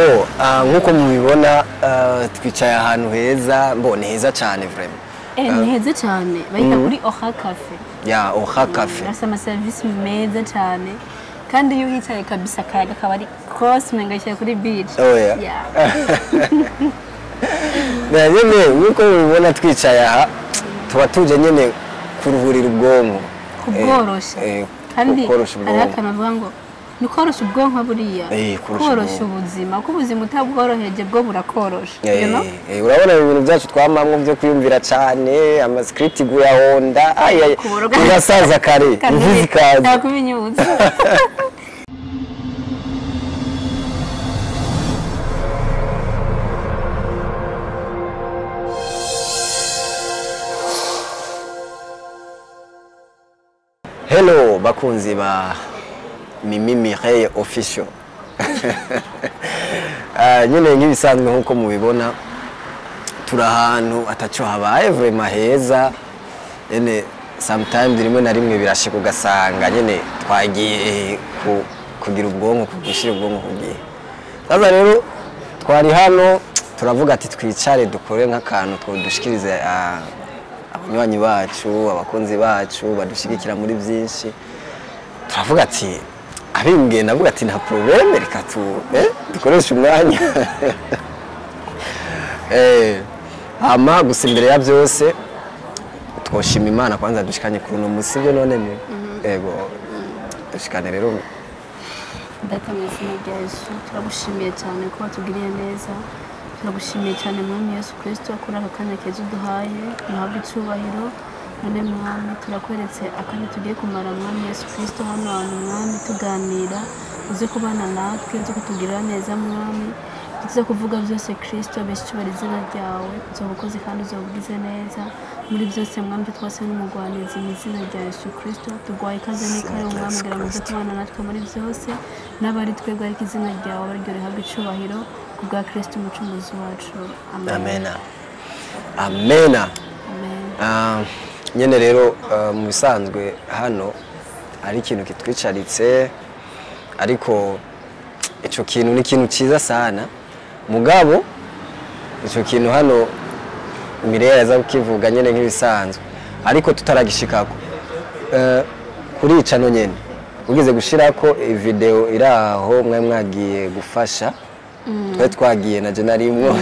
Bo nkuko mubibona, twicaye ahantu heza, mbo ni heza cyane vraiment. Ni heza cyane, bayita kuri Oha Cafe. Ya Oha Cafe. Bafite amaserivisi meza cyane, kandi iyo uhicaye kabisa akayaga kaba ari kose, umenga yicaye kuri beach. Oh, yeah. Yeah. Na nyene nkuko mubibona twicaye aha, tuba tuje nyene kuruhurira ubwonko. Kubworosha. Kandi korosha hariho ubwonko. akantu bavuga ngo ni korosha ubwonko buriya. Korosha korosha ubwonko. Ubuzima, kuko ubuzima utabworoheje bwo burakorosha, you know? Urabona ibintu byacu twamamwo byo kwiyumvira cyane, amascript guyahonda, ay ay, Kuboroga. urasaza kare, imvi zikaza. Ntakubinyibutsa. Hello bakunzi ba Mimi Mireille Official. Nyine nk'ibisanzwe nkuko mubibona, turi ahantu ataco habaye, vraiment heza. Nyene sometimes rimwe na rimwe birashika ugasanga nyene twagiye kugira ubwonko, gushira ubwonko ku gihe. Sasa rero twari hano turavuga ati twicare dukore nk'akantu twodushikirize abanywanyi bacu, abakunzi bacu badushigikira muri byinshi. Turavuga ati abimbwiye, ndavuga ati nta problème, reka tu dukoreshe umwanya. Hama gusa imbere ya byose twoshima Imana kwanza dushikanye kuri uno musi, byo none ni ego dushikane rero. Data, mu izina rya Yesu, turagushimiye cyane ko watugiriye neza. Turagushimiye cyane Mwami Yesu Kristo kuri aka kanya keza uduhaye, muhabwe icyubahiro. None Mwami, turakweretse akanya tugiye kumara, Mwami Yesu Kristo, hano hantu Mwami tuganira, uze kubana natwe, uze kutugirira neza Mwami. Tuze kuvuga byose Kristo bishyura izina ryawe, uzoba ukoze kandi uzoba ugize neza muri byose Mwami. Ibyo twase n'umugwanizi mu izina rya Yesu Kristo, tuguhaye ikaze n'ikaze Mwami, kugira ngo uze kubana natwe muri byose n'abari twebwe, ariko izina ryawe ariryo rihabwa icyubahiro ku bwa Kristo umucunguzi wacu, amen. Amena, amena. Amen. Nyene rero mu bisanzwe hano hari ikintu kitwicaritse, ariko ico kintu ni ikintu ciza sana, mugabo ico kintu hano Mireille yaza kukivuga nyene nk'ibisanzwe, ariko tutaragishikako. Kuri icano nyene ugeze gushirako video iraho mwe mwagiye gufasha, twari twagiye na je narimwo,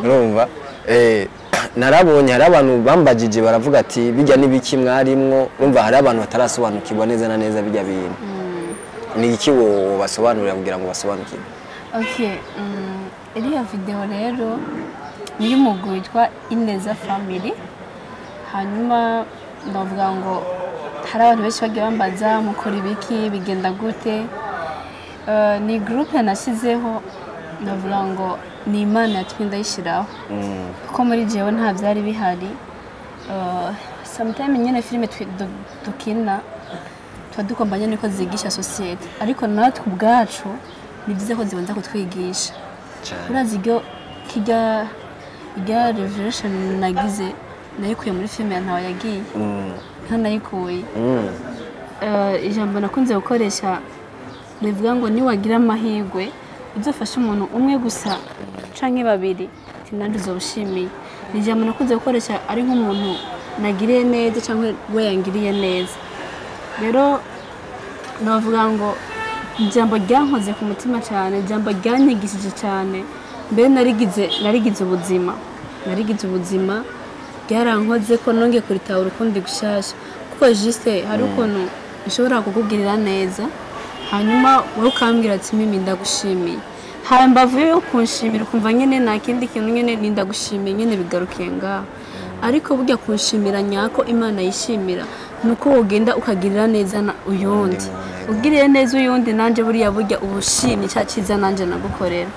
urumva narabonye hari abantu bambajije baravuga ati bijya n'ibiki mwarimwo. Urumva hari abantu batarasobanukirwa neza na neza bijya bintu ni iki, wo basobanurira kugira ngo basobanukirwe? Okay, iriya video rero ni iy'umugwi witwa Ineza Family. Hanyuma ndavuga ngo hari abantu benshi bagiye bambaza mukora ibiki, bigenda gute. Ni groupe nashyizeho, ndavuga ngo ni Imana yatumye ndayishyiraho, kuko muri jewe nta byari bihari. Sometime nyine filime dukina tuba tugomba nyine ko zigisha sosiyete, ariko natwe ubwacu ni byiza ko zibanza kutwigisha. Cyane. Urazi iryo kijya irya revelation nagize nayikuye muri filime ya Ntawe Yagiye, ntanayikuye. Ijambo nakunze gukoresha rivuga ngo niwagira amahirwe uzafashe umuntu umwe gusa canke babiri, ati nanjye uzoba ushimiye. Ni ijambo nakunze gukoresha ari nk'umuntu nagiriye neza cyangwa we yangiriye neza. Rero navuga ngo ijambo ryankoze ku mutima cyane, ijambo ryanyigishije cyane, mbere narigize ubuzima, narigize ubuzima, ryarankoze ko nongeye kuritahura ukundi gushasha, kuko juste hari ukuntu nshobora kukugirira neza, hanyuma wowe ukambwira ati Mimi ndagushimiye, hambavu yo kunshimira ukumva nyine nta kindi kintu, nyine ni ndagushimiye nyine bigarukiye ngaho. Ariko burya kunshimira nyako Imana yishimira ni uko wogenda ukagirira neza na uyundi, ugiriye neza uyundi, nanjye buriya burya ubushimye cya cyiza nanjye nagukorera.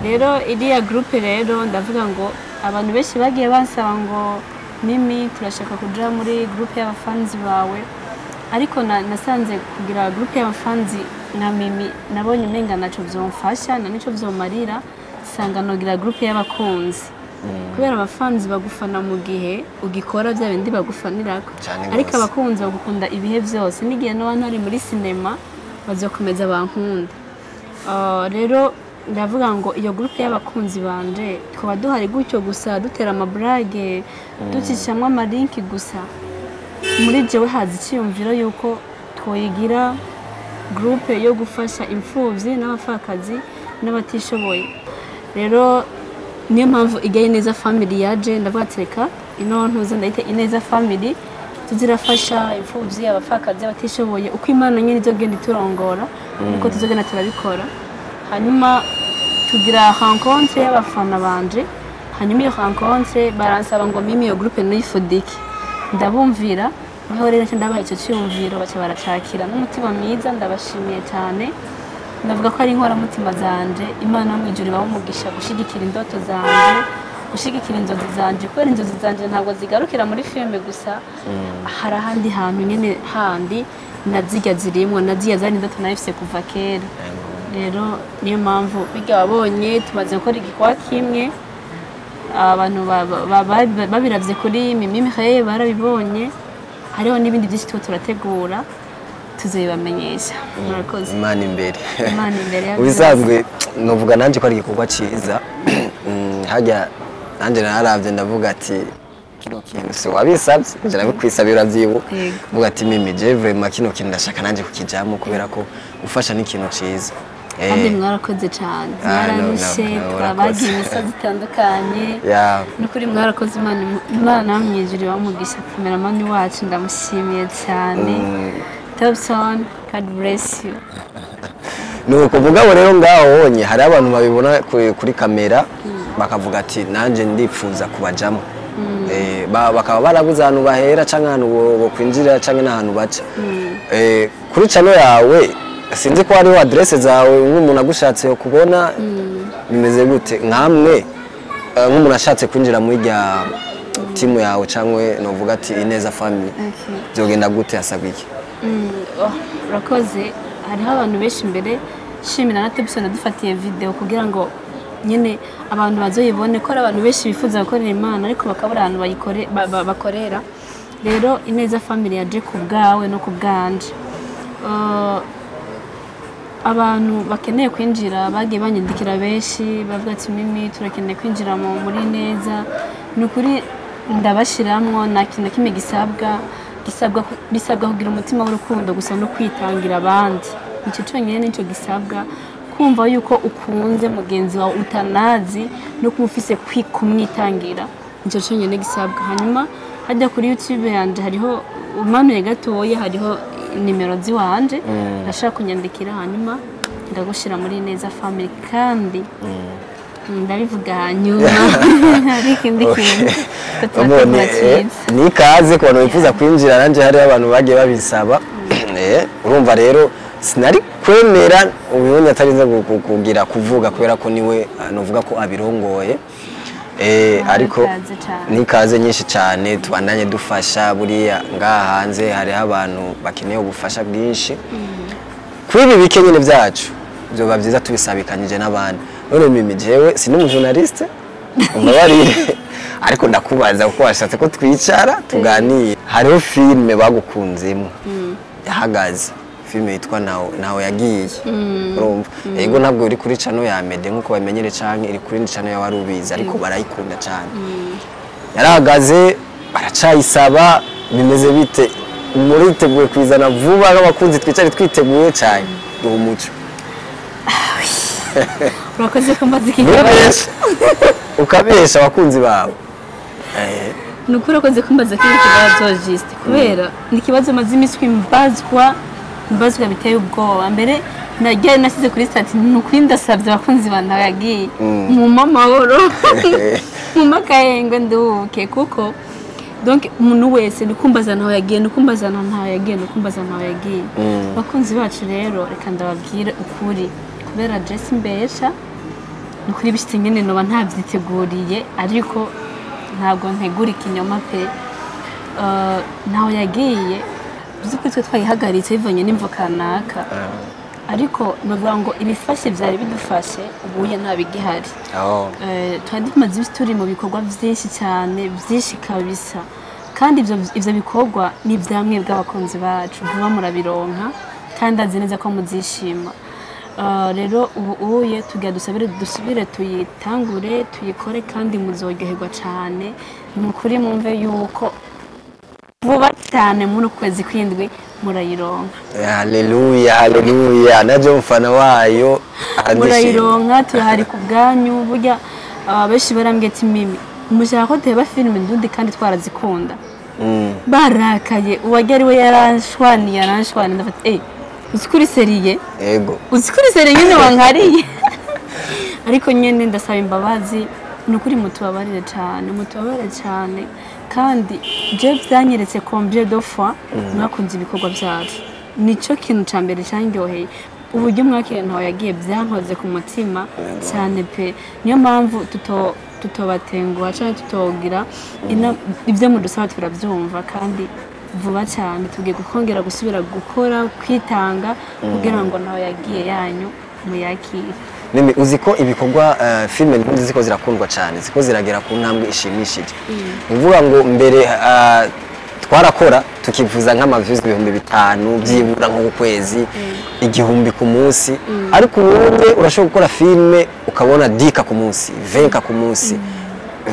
Rero iriya groupe rero ndavuga ngo abantu benshi bagiye bansaba ngo Mimi turashaka kuja muri groupe y'abafanzi bawe, ariko nasanze kugira groupe y'abafanzi nka Mimi nabonye umenga naco vyomfasha na nico vyomarira, sanga nogira groupe y'abakunzi, kubera abafanzi bagufana mu gihe ugikora bya bindi bagufanirako, Cane ariko gose. abakunzi bagukunda ibihe byose, n'igihe noba ntari muri sinema bazokomeza bankunda. Rero Ndavuga ngo iyo groupe y'abakunzi banje twaba duhari gutyo gusa, dutera amaburage, ducishamwo amalinki gusa. Muri jewe haza icyiyumviro yuko twoyigira groupe yo gufasha imfuvyi n'abapfakazi n'abatishoboye. Rero niyo mpamvu ijya Ineza Family yaje. Ndavuga ati reka ino ntuze ndayite Ineza Family, tuzirafasha imfuvyi, abapfakazi, abatishoboye, uko Imana nyine izogenda iturongora niko tuzogenda turabikora. Hanyuma tugira rencontre y'abafana banje. Hanyuma iyo rencontre baransaba ngo mimi iyo groupe nuyifudike, ndabumvira. Niho rero nca ndabaha icyo cyiyumviro, baca baracakira n'umutima mwiza. Ndabashimiye cyane, ndavuga ko ari inkoramutima zanje. Imana yo mu ijuru ibahe umugisha gushyigikira indoto zanje, gushyigikira inzozi zanje, kubera inzozi zanje ntabwo zigarukira muri filime gusa. Hari ahandi hantu nyine handi nazirya zirimwo, nazirya zari indoto nayifise kuva kera. Rero niyo mpamvu bijya wabonye tumaze gukora igikorwa kimwe, abantu babiravye kuri Mimi Mireille barabibonye. Hariho n'ibindi byinshi tuba turategura, tuzobibamenyesha. Murakoze. Imana imbere. Imana imbere ya Mu bisanzwe novuga nanjye ko ari igikorwa cyiza. Hajya nanjye nararavye, ndavuga ati kino kintu si wabisabye, nje nabikwisabira, urabyibuka. Yego. Mvuga ati Mimi, je vraiment kino kintu ndashaka nanjye kukijamo, kubera ko gufasha ni ikintu ciza. Kandi mwarakoze cyane. Ah, no, Mwararushe. no, Twabagiye urakoze. imisozi itandukanye. Nukuri mwarakoze. Imana yo mu ijuru ibahe kameramani wacu ndamushimiye cyane, Thompson, God bless you. Nuko mugabo rero ngaho wonye hari abantu babibona kuri kamera bakavuga ati nanjye ndipfuza kubajamo. Bakaba barabuze ahantu bahera canke ahantu bokwinjira canke n'ahantu baca. Kuri channel yawe sinzi ko hariho adresse zawe, nk'umuntu agushatse yo kubona bimeze gute? Nkamwe nk'umuntu ashatse kwinjira muri rya timu yawe canke novuga ati Ineza Family, byogenda gute? Hasabwa iki? Oh, urakoze. Hariho abantu benshi imbere shimira na Tobson adufatiye video kugira ngo nyine abantu bazoyibone, ko ari abantu benshi bifuza gukorera Imana ariko bakabura ahantu bakorera. Rero Ineza Family yaje ku bwawe no ku bwanje. Abantu bakeneye kwinjira bagiye banyandikira benshi, bavuga ati Mimi, turakeneye kwinjira muri Neza. Ni ukuri ndabashiramwo, nta kintu na kimwe gisabwa. Bisabwa kugira umutima w'urukundo gusa no kwitangira abandi. Icyo cyonyine nicyo gisabwa, kumva yuko ukunze mugenzi wawe utanazi no kuba ufise kumwitangira, nicyo cyonyine gisabwa. Hanyuma hajya kuri YouTube yanje hariho, umanuye gatoya hariho nimero ziwanje, ndashaka kunyandikira, hanyuma ndagushyira muri Neza Family. Kandi ndabivuga hanyuma hari ikindi kintu ko turategura None, cyiza. Ni ikaze ku bantu bifuza kwinjira. Nanjye hariho abantu bagiye babisaba. Urumva rero sinari kwemera ubundi atarinze kugira kuvuga, kubera ko niwe novuga ko abirongoye. Ariko ikaze cane. Ni ikaze nyinshi cyane. Tubandanye dufasha. Buriya ngaha hanze hariho abantu bakeneye ubufasha bwinshi. Kuri ibi bike nyine byacu byoba byiza tubisabikanyije n'abandi. None Mimi, jewe si n'umujournaliste, umbabarire, ariko ndakubaza kuko washatse ko twicara tuganire. Hariho filime bagukunzemo yahagaze, filime yitwa Naho Yagiye. Urumva, yego, ntabwo iri kuri channel ya Mede nkuko babimenyere, canke iri kuri channel ya Warubizi, ariko barayikunda cyane. Yarahagaze, baracayisaba. Bimeze bite? Muriteguye kwizana vuba nk'abakunzi twicare twiteguye cyane? Duha umuco. Urakoze ko mbaza iki kibazo. Ukabesha, ukabesha abakunzi bawe. Ni ukuri urakoze kumbaza kino kibazo juste, kubera ni ikibazo maze iminsi mbazwa biteye ubwoba. Mbere nagiye nasize kuri statut, ni ukuri ndasabye abakunzi ba Ntaho Yagiye mu amahoro, mu makayengo nduhuke, kuko donc umuntu wese ni kumbaza Ntaho Yagiye, ni kumbaza Ntaho Yagiye, ni kumbaza Ntaho Yagiye. Bakunzi bacu rero, reka ndababwire ukuri, kubera Jesse mbesha, ni ukuri bishitse nyene noba ntabyiteguriye, ariko ntabwo ntegura ikinyoma pe. Ntaho Yagiye by'ukuri twe twayihagaritse bivanye n'imvo kanaka, ariko navuga ngo ibifashe byari bidufashe ubuye ntabigihari. Twari tumaze iminsi turi mu bikorwa byinshi cyane, byinshi kabisa, kandi ivyo bikorwa ni ibyamwe bw'abakunzi bacu. Vuba murabironka kandi azi neza ko muzishima. Rero ubu uye tugira dusabire dusubire tuyitangure tuyikore kandi muzoryoherwa cyane. Ni ukuri mwumve yuko vuba cyane muri uku kwezi kw'indwi murayironka. Haleluya, haleluya, naje umufana wayo andishimye. Murayironka, turahari ku bwanyu. Burya benshi barambwiye ati Mimi, mushaka ko tureba filime ndundi kandi twarazikunda. Barakaye, uwajya ari we yaranshwaniye, yaranshwaniye. Ndafata uzi ko uri sérieux? Ego. Uzi ko uri sérieux nyine wankariye? Ariko nyine ndasaba imbabazi, ni ukuri mutubabarire cyane, mutubabarire cyane. Kandi je byanyeretse combien de fois mwakunze ibikorwa byacu. Nicyo kintu cya mbere cyandyoheye, uburyo mwakiriye Ntaho Yagiye byankoze ku mutima cyane pe. Niyo mpamvu tutobatenguha cyangwa tutogira ibyo mudusaba turabyumva, kandi vuba cyane tugiye gukongera gusubira gukora, kwitanga kugira ngo Ntaho Yagiye yanyu muyakire. Mimi, uzi ko ibikorwa filime ndundi ziko zirakundwa cyane, ziko ziragera ku ntambwe ishimishije. Ni ukuvuga ngo mbere twarakora tukivuza nk'ama views 5000 byibura nko ku kwezi, 1000 ku munsi, ariko ubundi urashobora gukora filime ukabona 10K ku munsi, 20K ku munsi.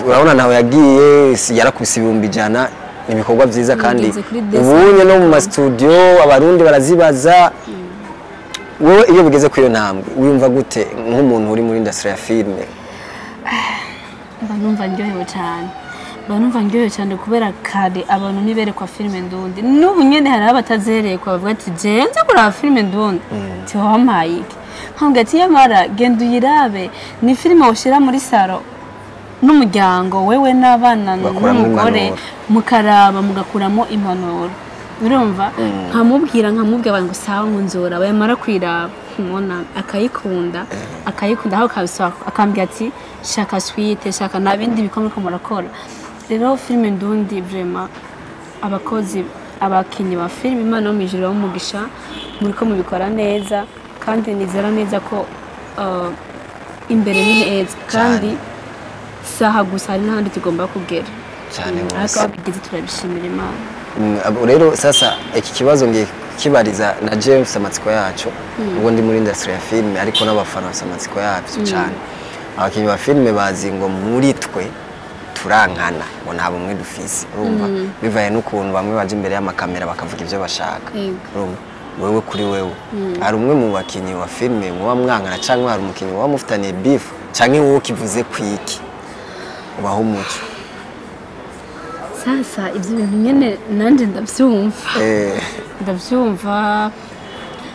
Urabona Ntawe Yagiye yarakubise 100,000. Ni ibikorwa byiza kandi Bigeze kuri desert. Ubunye no mu ma studio abarundi barazibaza. Wowe iyo bigeze kuri iyo ntambwe wiyumva gute nk'umuntu uri muri industry ya filime? Mba numva ndyohewe cyane, mba numva ndyohewe cyane, kubera kare abantu ntiberekwa filime ndundi. N'ubu nyene hariho abatazerekwa, bavuga ati jewe nza kuraba filime ndundi, ti wampaye iki? Nkambwira ati yamara genda uyirabe, ni filime ushyira muri salon n'umuryango wewe n'abana Ugakuramo n'umugore, impanuro. Mukaraba mugakuramo impanuro, urumva? Nkamubwira abantu ngo sawa, ngo nzora. Yamara kwiraba nkubona akayikunda, akayikunda, aho akabisaba akambwira ati shaka suite, shaka nta bindi bikomeye ko murakora. Rero filime ndundi vraiment, abakozi, abakinnyi ba filime, Imana yo mu ijuru ibahe umugisha, muriko mubikora neza kandi nizera neza ko imbere ni heza kandi saha gusa, hari n'ahandi tugomba kugera. Cyane Ariko rwose. aho bigeze turabishimira Imana. Abo rero sasa iki kibazo ngiye kibariza na James, amatsiko yacu ubwo ndi muri industry ya filime, ariko n'abafana bafite amatsiko yabyo cyane. Abakinnyi ba filime bazi ngo muri twe turankana, ngo nta bumwe dufise, urumva, bivaye n'ukuntu bamwe baje imbere y'amakamera bakavuga ibyo bashaka. Urumva, wewe kuri wewe hari umwe mu bakinnyi wa filime muba mwankana, cyangwa hari umukinnyi muba mufitaniye beef, cyangwa wowe ukivuze kwiki ubaho umuco? Sasa ibyo bintu nyine nanjye ndabyumva. Ndabyumva,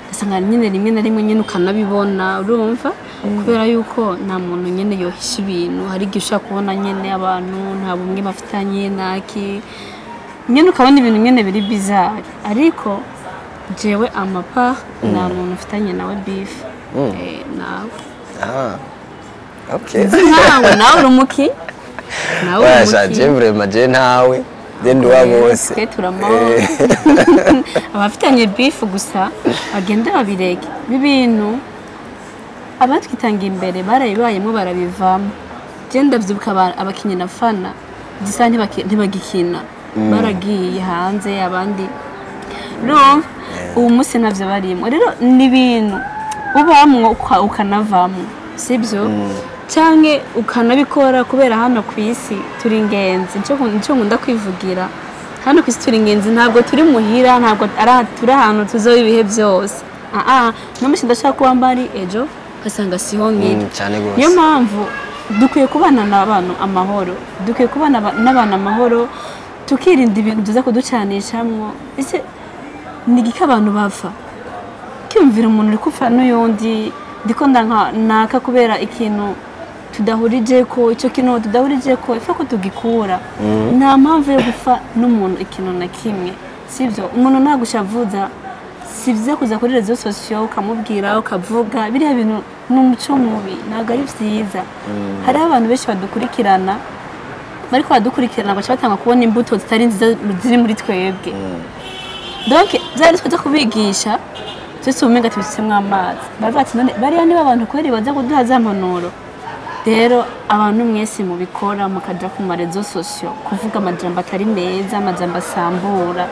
ugasanga nyine rimwe na rimwe nyine ukanabibona, urumva, kubera yuko nta muntu nyine yohisha ibintu. Hari igihe ushobora kubona nyine abantu nta bumwe bafitanye naki, nyine ukabona ibintu nyine biri bizarre. Ariko jewe amapa nta muntu ufitanye nawe beef. Nawe. Ah, okay. Nkawe nawe uri umuki, nawe uri Oya sha, umuki. je vraiment, je ntawe, je ndi uwa bose. Twe turamahoro. Abafitanye beef gusa bagende babireke. Ibintu abatwitanga imbere barabibayemo barabivamo. Je ndavyibuka abakinyi na fana gisa ntibagikina, baragiye hanze abandi, urumva, ubu munsi navyo barimo. Rero ni ibintu ubamwo ukanavamwo, sibyo? Canke ukanabikora, kubera hano ku isi turi ingenzi. Nico nkunda kwivugira, hano ku isi turi ingenzi, ntabwo turi muhira, ntabwo turi ahantu tuzoba ibihe byose. No musi ndashaka kuba mbari, ejo ugasanga siho nkiri. Cyane gose. Niyo mpamvu dukwiye kubana n'abantu amahoro, dukwiye kubana n'abantu amahoro, tukirinda ibintu byiza kuducanishamwo. Ese ni igiki abantu bapfa? Kwiyumvira umuntu uri gupfa n'uyundi, ndiko naka kubera ikintu tudahurije ko, icyo kintu tudahurije ko ifa ko tugikura. Nta mpamvu yo gupfa n'umuntu ikintu na kimwe, sibyo? Umuntu nagushavuza, si byiza kuza kuri réseaux sociaux ukamubwira, ukavuga biriya bintu. Ni umuco mubi, ntabwo ari byiza. Hariho abantu benshi badukurikirana, bariko badukurikirana baca batanga kubona imbuto zitari nziza ziri muri twebwe. Donc byari twaza kubigisha twese ubumenga tubisutsemwo amazi, baravuga ati none bariya niba abantu kweri baza kuduha za mpanuro. Rero abantu mwese mubikora, mukaja ku ma réseaux sociaux kuvuga amajambo atari meza, amajambo asambura,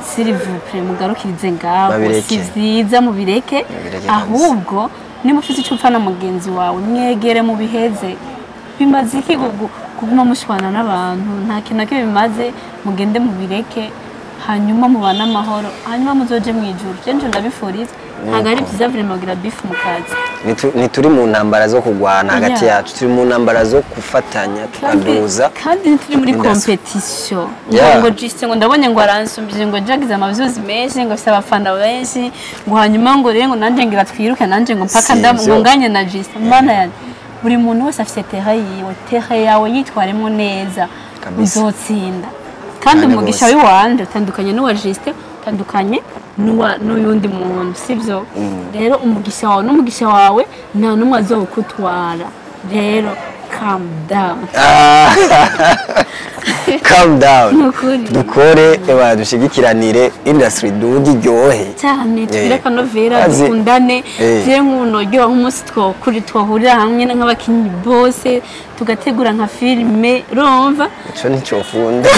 s'il vous plaît, mugarukirize ngaho. Babireke. Si vyiza, mubireke. Mubireke kabisa. Ahubwo niba ufite icyo upfa na mugenzi wawe, mwegere mubiheze. Bimaze iki kuguma mushwana n'abantu? Nta kintu na kimwe bimaze. Mugende mubireke, hanyuma mubane amahoro, hanyuma muzoje mu ijuru. Jewe ndabifuriza. Ntabwo ari byiza vraiment kugira beef mu kazi. Ntituri mu ntambara zo kurwana hagati yacu, turi mu ntambara zo gufatanya tukaduza Kandi ntituri muri industry. compétition. Yeah. Ngo juste ngo ndabonye ngo aransumbije, ngo jagize ama views menshi, ngo afise abafana benshi, ngo hanyuma ngo rero ngo nanje ngira twiruke, nanje ngo mpaka Si ivyo. ngo nganye na juste. Mana yanjye, buri muntu wese afise terrain yiwe. Terrain yawe yitwaremo neza, Kabisa. uzotsinda. Kandi Cyane umugisha gose. w'iwanje utandukanye n'uwa Justin, utandukanye n'uyundi muntu, sibyo? Rero umugisha wawe n'umugisha wawe nta n'umwe azowukutwara. Rero calm down. Ah, calm down. Nukuri. Dukore eba, dushigikiranire, industry duge, iryohe. Cyane, tugire akanovera, dukundane. Je nk'ubu nk'umunsi twokuri twahurira hamwe nk'abakinnyi bose, tugategura nka filime, urumva? Ico nticokunda,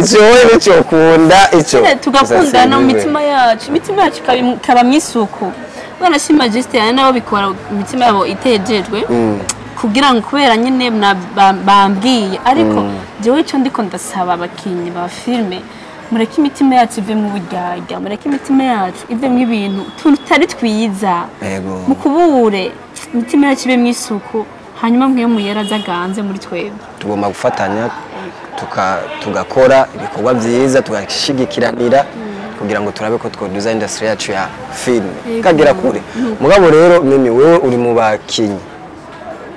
ico wowe nticokunda ico. Tugakundana mu mitima yacu, imitima yacu ikaba mu isuku. Banashima Justin yani nabo bikora imitima yabo itejejwe, kugira ngo kubera nyine bambwiye. Ariko jewe ico ndiko ndasaba abakinnyi ba filime, mureke imitima yacu ivemwo uburyarya, mureke imitima yacu ivemwo ibintu tutari twiza. Mukubure imitima yacu ibemwo isuku, hanyuma mwe muyera azaganze muri twebwe. Tugomba gufatanya tugakora ibikorwa byiza, tugashigikiranira kugira ngo turabe ko twoduza industry yacu ya filime kagera kure. Mugabo rero Mimi, wewe uri mu bakinyi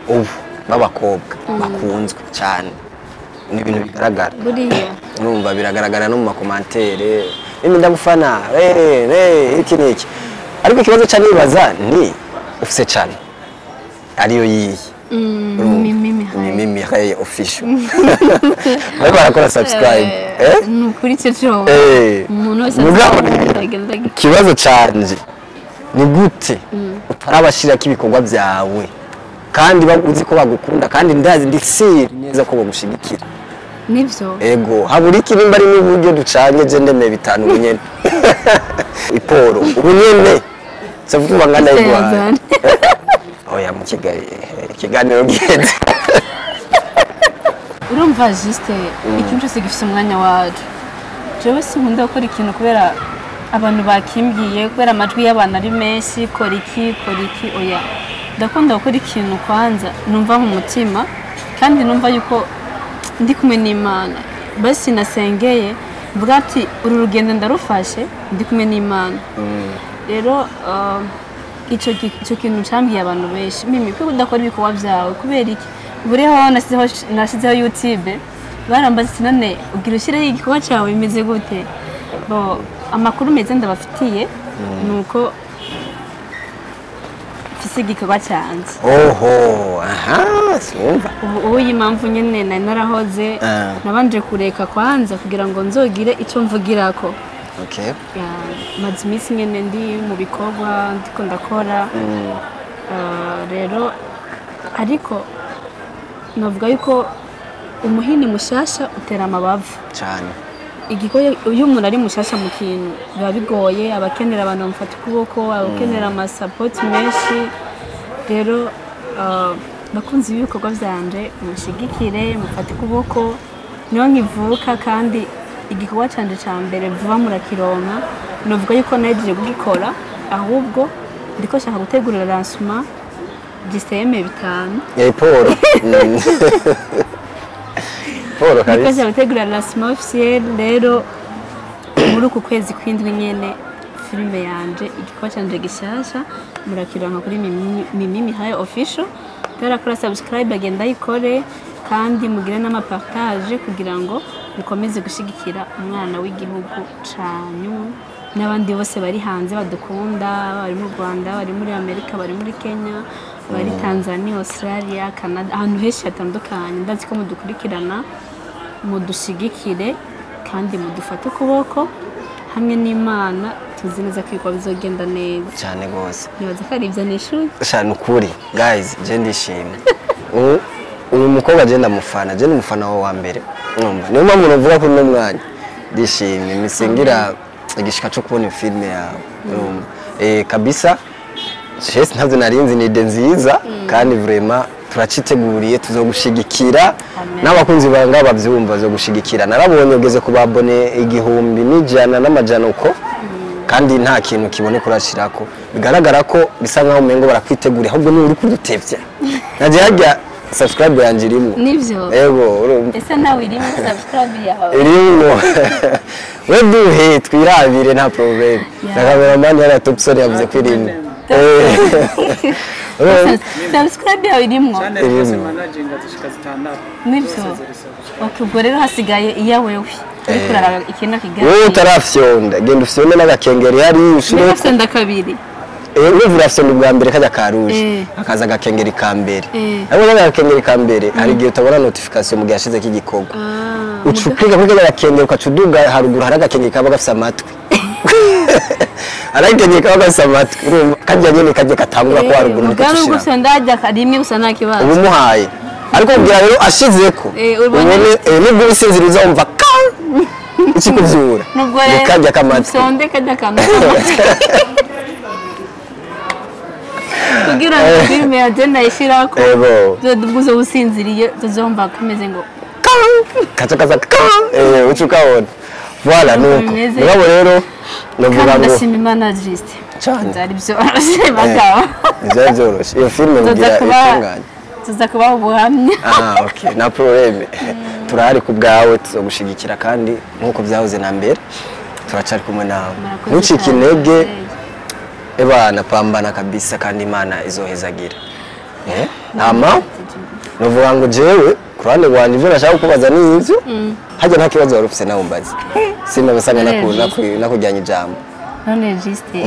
ubu b'abakobwa bakunzwe cyane, ni ibintu bigaragara. Buriya. Numva biragaragara no mu ma commentaires: "Mimi ndagufana, iki n'iki." Ariko ikibazo ca nibaza ni ufise cyane ariyo yiyi? Mimi Mihaye. Mimi Mihaye official, bari barakora subscribe, eh? Ni ukuri icyo cyo umuntu wese Mugabo agenda. ikibazo canje ni gute utarabashirako ibikorwa byawe kandi uzi ko bagukunda, kandi ndazi, ndi siri neza ko bagushigikira? Nibyo. Ego, habura iki? Nimba ari n'uburyo ducanye, je ndemeye 5 ubu nyene, iporo ubu nyene savuga ngana y'Rwanda. Oya, mu Kigali ikiganiro giheze. Urumva juste, ikintu cyose gifite umwanya wacu. Jewe sinkunda gukora ikintu kubera abantu bakimbwiye, kubera amajwi y'abantu ari menshi: "Kora iki, kora iki." Oya, ndakunda gukora ikintu kwanza numva mu mutima, kandi numva yuko ndi kumwe n'Imana. Basi nasengeye mvuga ati: "Uru rugendo ndarufashe ndi kumwe n'Imana." Rero ico kintu cambwiye abantu benshi: "Mimi, kuko udakora ibikorwa byawe, kubera iki?" Buriho nashyizeho YouTube, barambaza ati: "None ugira ushyireho igikorwa cyawe, bimeze gute?" Bo, amakuru meza ndabafitiye ni uko mfise igikorwa cyanjye. Oho, aha sinumva. Ubu iyi mpamvu nyine nari narahoze, nabanje kureka kwanza kugira ngo nzogire icyo mvugirako. Ya, maze iminsi nyine ndi mu bikorwa ndiko ndakora. Rero ariko navuga yuko umuhini mushasha utera amabavu. Cyane. Igikorwa, iyo umuntu ari mushasha mu kintu, biba bigoye, abakenera abantu bamufata ukuboko, abakenera ama support menshi. Rero bakunzi b'ibikorwa byanje, mushigikire, mufate ukuboko, niyo nkivuka. Kandi igikorwa canje ca mbere vuba murakironka. Novuga yuko nahejeje kugikora, ahubwo ndiko nshaka gutegurira lancement giseme 5. Paul. Paul Ndiko kabisa. nshaka gutegura lancement officiel. Rero muri uku kwezi kw'indwi nyene, filime yanje, igikorwa canje gishasha, murakironka kuri Mimi Mihaye official. Tarakora subscribe, agenda ayikore, kandi mugire n'ama partage kugira ngo mukomeze gushigikira umwana w'igihugu canyu n'abandi bose bari hanze badukunda, bari mu Rwanda, bari muri Amerika, bari muri Kenya, bari Tanzania, Australia, Canada, ahantu henshi hatandukanye. Ndazi ko mudukurikirana, mudushigikire kandi mudufate ukuboko. Hamwe n'Imana tuzi neza ko ibikorwa bizogenda neza. Cyane gose. Nibaza ko ari ibyo nishuye. Shana ukuri guys, je ndishimye. Uyu mukobwa je ndamufana, je n'umufana wawe wa mbere, urumva niyo mpamvu navuga ko uno mwanya ndishimye misingira igishika cyo kubona filime yawe, urumva kabisa Jesi ntabyo narinzi, ni idée nziza kandi vraiment turaciteguriye, tuzogushigikira. Amen. N'abakunzi bawe ngabo bavyumva, bazogushigikira. Narabonye ugeze ku babone 1100 n'amajana uko, kandi nta kintu kiboneka urashirako, bigaragara ko bisa nkaho umengo barakwiteguriye, ahubwo niwe uri kudutevya. Naje harya subscribe yanje irimwo. Nibyo. Ego, urumva. Ese nawe irimo subscribe yawe? Irimwo. We duhe twirabire, nta problème. Na cameraman yari Topson yavuze ko irimwo. Urumva? Subscribe yawe irimwo? Channel zose managing zishika zitandatu. Nibyo. Zose ziri subscribe. Okay, ubwo rero hasigaye iya wewe uriko uraraba ikintu Wowe kiganiro. utarafyonda, genda ufyonde n'agakengeri hari ushire. Ndafyonda kabiri. Urumva urafyonda ubwa mbere kajya ka rouge, hakaza agakengeri ka mbere. Ariko n'agakengeri ka mbere hari igihe utabona notification mu gihe yashizeko igikorwa. Uca ukliga kuri kajya gakengeri, ukaca uduga haruguru, hari agakengeri kaba gafise amatwi, hari agakengeri kaba gafise amatwi, urumva kajya nyene kajya katangura ko haruguru niko Mugabe tushira. Gufyonda hajya rimwe gusa nta kibazo. Uba umuhaye, ariko kugira rero ashizeko Ubone- ubone nubwo ubisinziriza wumva ka ikikuvyura. Nubwo Ni rero kajya k'amatwi. ufyonde kajya kantu k'amatwi kugira ngo filime ya jenda ayishyirako. Ego. Ubwo uzoba usinziriye tuzumva kameze ngo Kaca kaza ka uca ukabona, voilà, Nuko nuko bimeze. mugabo rero novuga Kandi ngo ndashima Imana juste. Cane. Byari byoroshye bagabo. Byari byoroshye iyo filime Tuza kugira kuba itunganye. Tuza kubaha ubuhamya. Ah, okay, nta problème, turahari ku bwawe, tuzogushigikira kandi nk'uko byahoze na mbere turacari kumwe nawe. Murakoze Ntucike cyane, intege. ababyeyi. Ebana, pambana kabisa kandi Imana izohezagira. Hama novuga ngo jewe ku ruhande rwanjye ibyo nashaka kukubaza ni ivyo. Hajya nta kibazo wari ufise nawe umbaze, sinabasanga nakujyanye ijambo. None juste,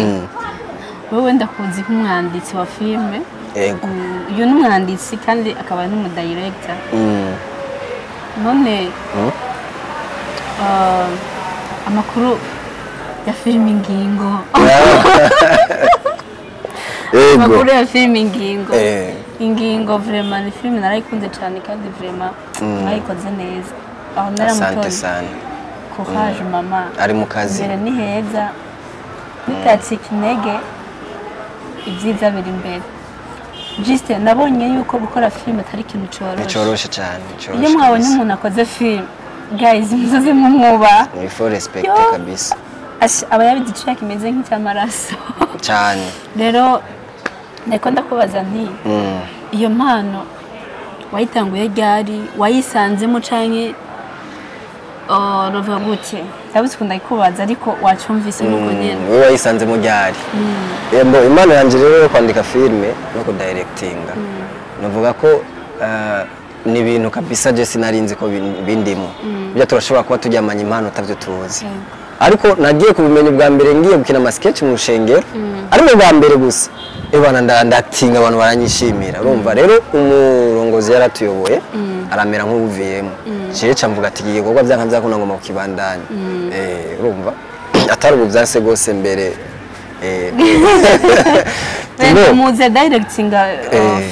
wowe ndakuzi nk'umwanditsi wa filime. Yego. Uyu ni umwanditsi kandi akaba n'umudirector. None amakuru ya filime Ingingo? Yego. Amakuru ya filime Ingingo? Ingingo vraiment ni filime narayikunze cyane kandi vraiment mwayikoze neza aho. Asante Naramutoye. sana. Courage mama. Ari mu kazi. Imbere ni heza, bitacika intege, ibyiza biri imbere. Juste nabonye yuko gukora filime atari ikintu cyoroshye. Nticoroshe cyane, nticoroshe Iyo mwabonye kabisa. umuntu akoze filime, guys, muzoze mumwubaha. Il faut respecter Yo. kabisa. Aba yabize icyuya kimeze nk'icy'amaraso. Cyane. Rero ndiko ndakubaza nti iyo mpano wayitanguye ryari? Wayisanzemo canke navuga gute, ndabuze ukuntu ndayikubaza ariko wacumvise nuko nyene. Wowe wayisanzemo ryari? Mbo impano yanjye rero yo kwandika filime no kudirectinga, navuga ko ni ibintu kabisa je sinarinzi ko bindimo. Burya turashobora kuba turyamanye impano utavyo tuzi. Ariko nagiye kubimenya ubwa mbere ngiye gukina amasketch mu rushengero, ari mu bwa mbere gusa. Ebana, ndatinga, abantu baranyishimira. Urumva rero umurongozi yaratuyoboye aramera nk'uwuviyemo, jewe ca mvuga ati iki gikorwa byanka byakunda ngomba kukibandanya. Urumva atari ubu byanse gose mbere. Rero muze directinga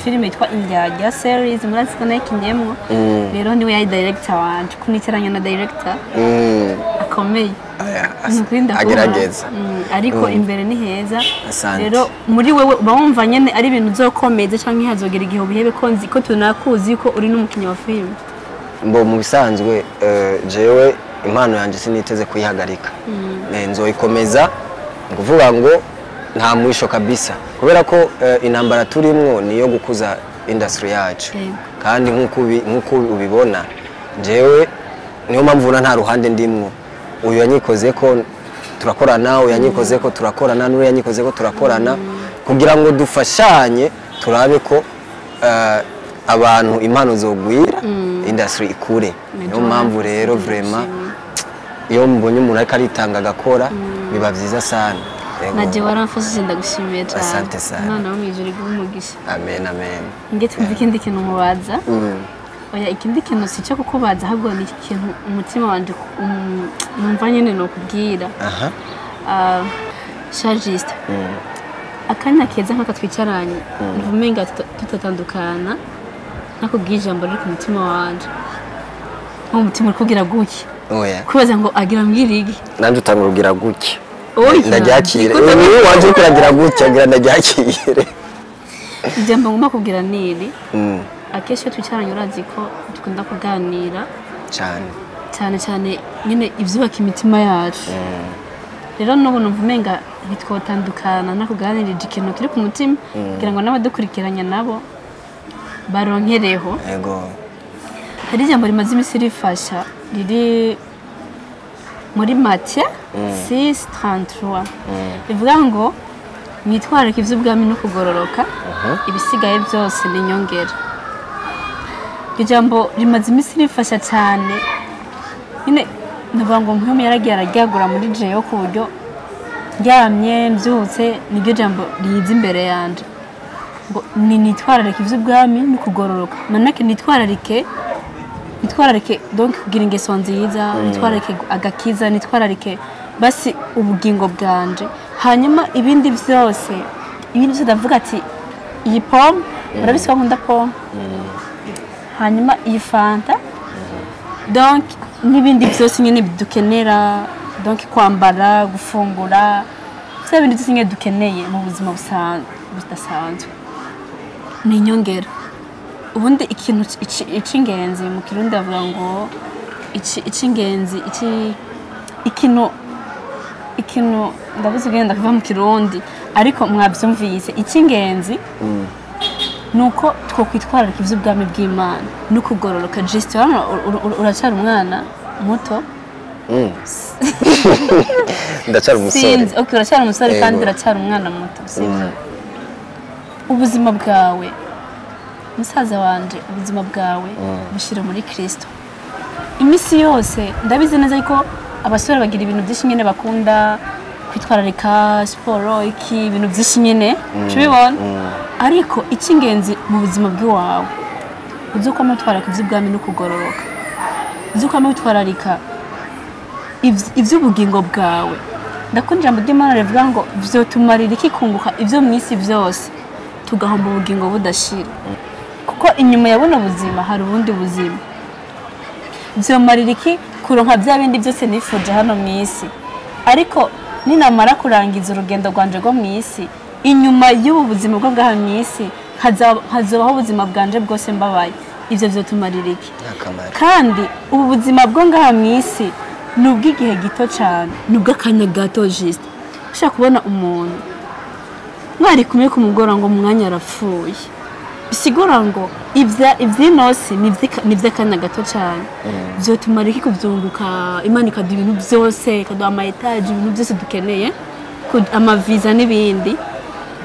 filime yitwa Indyarya series, murazi ko nayikinyemwo. Rero niwe yari director wanje, kunicaranya na director akomeye. Aya, Ni ukuri ndakubaha. agerageza. Ariko imbere ni heza. Asante. Rero muri wewe uba wumva nyene ari ibintu uzokomeza canke hazogera igihe ubihebe, ko nzi ko tunakuzi ko uri n'umukinnyi wa filime? Mbo mu bisanzwe jewe impano yanjye siniteze kuyihagarika. Nzoyikomeza, ni ukuvuga ngo nta mwisho kabisa, kubera ko intambara turimwo niyo gukuza industry yacu. Kandi nk'uko ubibona, jewe niyo mpamvu ubona nta ruhande ndimwo. Uyu yanyikoze ko turakorana, uyu yanyikoze ko turakorana, n'uyu yanyikoze ko turakorana, kugira ngo dufashanye turabe ko abantu impano zogwira, industry ikure. Niyo mpamvu rero vraiment iyo mbonye umuntu ariko aritanga agakora, biba byiza sana. Yego. Naje waramfashije, ndagushimiye cyane. Asante sana. Imana yo mu ijuru iguhe umugisha. Amen, amen. Nge twumva ikindi kintu mubaza. Oya, ikindi kintu si cyo kukubaza, ahubwo ni ikintu umutima wanje numva nyine nokubwira. Aha. Sha Justin, akanya keza nk'aka twicaranye, numva umenga tutatandukana nakubwiye ijambo riri ku mutima wanje, nko umutima uri kugira gutya, Oya. kwibaza ngo agira mbwira iki. Nanjye utanga urugira gutya. Oya. Ndaryakire. Niko. Niwe wanje uriko uragira gutya ngira ndaryakire. Ijambo ngomba kubwira ni iri: akenshi iyo twicaranye, urazi ko dukunda kuganira Cyane. cyane cyane nyine ibyubaka imitima yacu. Rero n'ubu numva umenga ntitwotandukana nakuganirije ikintu kiri ku mutima, kugira ngo n'abadukurikiranye nabo baronkereho. Yego. Hari ijambo rimaze iminsi rifasha, riri muri Matiyo 6:33, rivuga ngo: "Mwitwararike iby'ubwami no kugororoka, ibisigaye byose ni inyongera." Iryo jambo rimaze iminsi rifasha cyane nyine. Ndavuga ngo nk'uyu yaragiye araryagura muri jewe, ku buryo ndyamye mbyutse niryo jambo riza imbere yanje, ngo ni nitwararike iby'ubwami no kugororoka. Manake nitwararike donc kugira ingeso nziza, nitwararike agakiza, nitwararike basi ubugingo bwanje, hanyuma ibindi byose ndavuga ati iyi pomme, murabizi ko nkunda pomme, hanyuma iyi fanta, donc n'ibindi byose nyine dukenera, donc kwambara, gufungura, bya bindi byose nyine dukeneye mu buzima budasanzwe ni inyongera. Ubundi ikintu icy'ingenzi, mu Kirundi bavuga ngo icy'ingenzi, ikintu ndabuze ugenda kuva mu Kirundi, ariko mwabyumvise. Icy'ingenzi ni uko twokwitwararika iby'ubwami bw'Imana no kugororoka. Just urabona, uracyari umwana muto. Ndacyari umusore. Sinzi, okay, uracyari umusore kandi Yego. uracyari umwana muto, sibyo? Ubuzima bwawe, musaza wanje, ubuzima bwawe bushyira muri Kirisito iminsi yose. Ndabizi neza ko abasore bagira ibintu byinshi nyine bakunda kwitwararika, siporo, iki, ibintu byinshi nyine tubibona, ariko icy'ingenzi mu buzima bw'iwawe, uzi uko witwararika iby'ubwami no kugororoka, uzi uko witwararika iby'ubugingo bwawe. Ndakunda ijambo ry'Imana rivuga ngo: "Vyotumarira iki kunguka ibyo mu isi byose, tugahomba ubugingo budashira?" Kuko inyuma ya buno buzima hari ubundi buzima. Vyomarira iki kuronka bya bindi byose nifuje hano mu isi, ariko ninamara kurangiza urugendo rwanje rwo mu isi, inyuma y'ubu buzima bwo bwaha mu isi hazobaho ubuzima bwanje bwose mbabaye? Ivyo vyotumarira iki? Akamaro. Kandi ubu buzima bwo ngaha mu isi ni ubw'igihe gito cyane, ni ubw'akanya gato. Juste ushobora kubona umuntu mwari kumwe ku mugoroba, ngo mu mwanya arapfuye. Bisigura ngo iby'ino si ni iby'akanya gato cyane. Byotumara iki kubyunguka, Imana ikaduha ibintu byose, ikaduha ama étages, ibintu byose dukeneye, amaviza n'ibindi,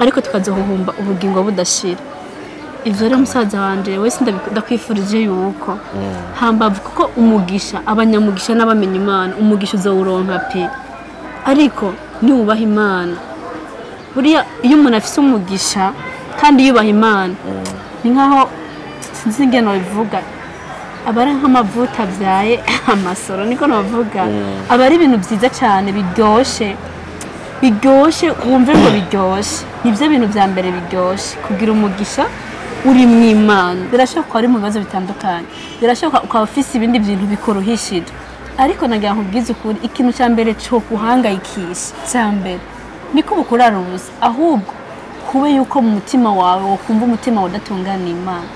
ariko tukazohuhumba ubugingo budashira? Ivyo rero, musaza wanje, wese ndakwifurije yuko hambavu, kuko umugisha, abanyamugisha n'abamenya Imana, umugisha uzowuronka pe, ariko niwubaha Imana. Buriya iyo umuntu afise umugisha kandi yubaha Imana, ni nkaho, sinzi ingene babivuga, aba ari nk'amavuta abyaye amasoro, niko nabavuga. Aba ari ibintu byiza cyane biryoshe, biryoshe, wumve ngo biryoshe. Nibyo bintu bya mbere biryoshe, kugira umugisha uri mu Imana. Birashoboka ko ari mu bibazo bitandukanye, birashoboka ukaba ufise ibindi bintu bikuruhishije, ariko nagira nkubwize ukuri: ikintu cya mbere cyo guhangayikisha cya mbere niko ubukurara ubusa, ahubwo kube yuko mu mutima wawe wokumva umutima wawe udatunganiye Imana,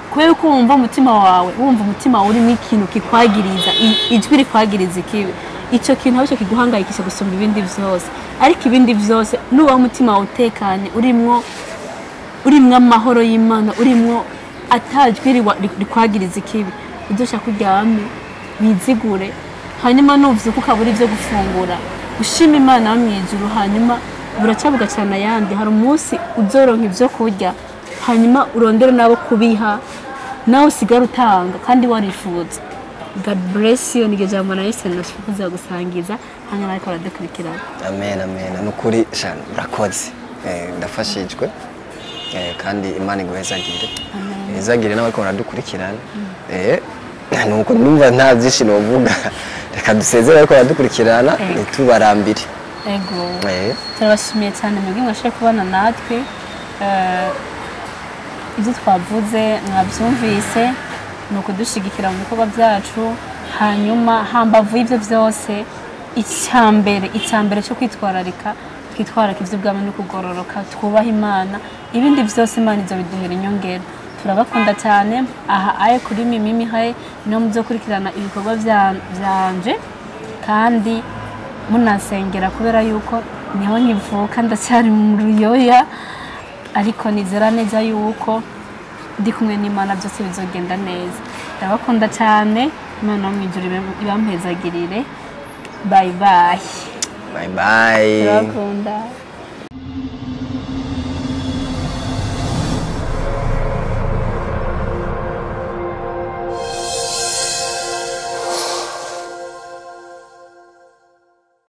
kubera yuko wumva umutima wawe, wumva umutima wawe urimo ikintu kikwagiriza, ijwi rikwagiriza ikibi, icyo kintu aricyo kiguhangayikisha gusumba ibindi byose. Ariko ibindi byose, nuba umutima wawe utekanye, urimwo amahoro y'Imana, urimwo atajwi rikwagiriza ikibi, uzoshaka uryame wizigure, hanyuma nuvyuka ukabura ibyo gufungura, ushima Imana yo mu ijuru. Hanyuma buraca bugacana ayandi, hari umunsi uzoronka ibyo kurya, hanyuma urondere nabo kubiha, nawe usigare utanga kandi warifuza. God bless you. Niryo jambo nahise nashifuza gusangiza hanyuma, ariko baradukurikirana. Amen, amen. Ni ukuri shana, murakoze. Ndafashijwe. Kandi Imana iguhezagire. Amen. Ihezagire n'abariko baradukurikirana. Nuko numva nta byinshi novuga, reka dusezere ariko baradukurikirana, ntitubarambire. Ego. Turabashimiye cyane mwebwe mwashoboye kubana natwe. Ibyo twavuze mwabyumvise, ni ukudushigikira mu bikorwa byacu. Hanyuma hambavu y'ibyo byose, icyambere cyo kwitwararika, twitwararika iby'ubwami no kugororoka, twubaha Imana, ibindi byose Imana ibyo biduhera inyongera. Turabakunda cyane. Aha aye kuri Mimi Mihaye niho muzokurikirana ibikorwa byanje, kandi munasengera kubera yuko niho nkivuka, ndacyari mu ruyoya, ariko nizera neza yuko ndi kumwe n'Imana byose bizogenda neza. Ndabakunda cyane, Imana yo mu ijuru ibampezagirire. Bye bye. Bye bye. Turabakunda.